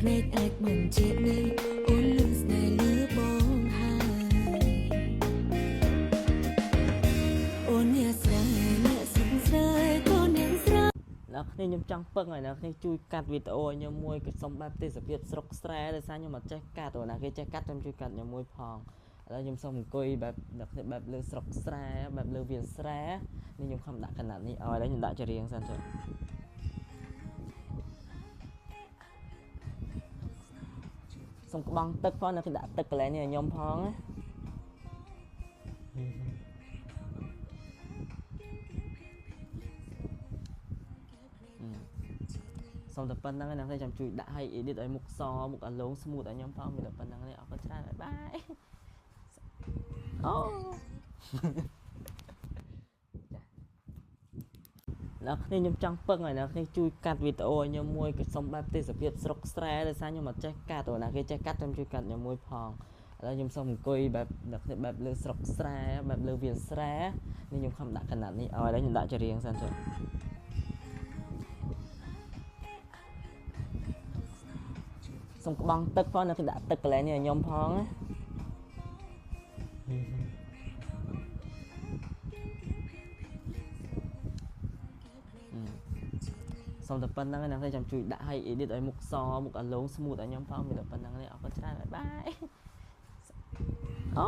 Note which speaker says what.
Speaker 1: ភ្នែកអាចបញ្ជាក់នៅអូនលួងស្នេហ៍លើបងហើយអូនអ្នកស្រែអ្នកសុខស្រែក៏អ្នកស្រែ
Speaker 2: អ្នកគ្នាខ្ញុំចង់ពឹងឲ្យអ្នកគ្នាជួយកាត់វីដេអូឲ្យខ្ញុំមួយក៏សុំបែបទេសភាពស្រុកស្រែដោយសារខ្ញុំអត់ចេះកាត់ព្រោះណាគេចេះកាត់ខ្ញុំជួយកាត់ខ្ញុំមួយផងឥឡូវខ្ញុំសុំអង្គុយបែបអ្នកគ្នាបែបលើស្រុកស្រែបែបលើវាលស្រែនេះខ្ញុំខំដាក់កណាត់នេះឲ្យឥឡូវខ្ញុំដាក់ចម្រៀងសិនចុះសុំក្បង់ទឹកផងអ្នកគ្នាដាក់ទឹកកន្លែងនេះឲ្យខ្ញុំផងណា សុំតែប៉ុណ្្នឹងឯងអ្នកចាំជួយដាក់ឲ្យ edit ឲ្យមុខសមុខអាឡង smooth ឲ្យខ្ញុំផងមានតែប៉ុណ្្នឹងទេអរគុណច្រើនបាយបាយអូអ្នកគ្នាខ្ញុំចង់ពឹងឲ្យអ្នកគ្នាជួយកាត់វីដេអូឲ្យខ្ញុំមួយក៏សុំបែបទេសភាពស្រុកស្រែដោយសារខ្ញុំអត់ចេះកាត់ព្រោះណាគេចេះកាត់ខ្ញុំជួយកាត់ខ្ញុំមួយផងឥឡូវខ្ញុំសុំអង្គុយបែបអ្នកគ្នាបែបលើស្រុកស្រែបែបលើវាលស្រែនេះខ្ញុំខំដាក់កណាត់នេះឲ្យឥឡូវខ្ញុំដាក់ចម្រៀងសិនចុះសុំក្បង់ទឹកផងអ្នកដាក់ទឹកកន្លែងនេះឲ្យខ្ញុំផងណាសុំតែប៉ុណ្្នឹងឯងអ្នកចាំជួយដាក់ឲ្យ edit ឲ្យមុខសមុខអាឡង smooth ឲ្យខ្ញុំផងមានតែប៉ុណ្្នឹងទេអរគុណច្រើនបាយបាយអូ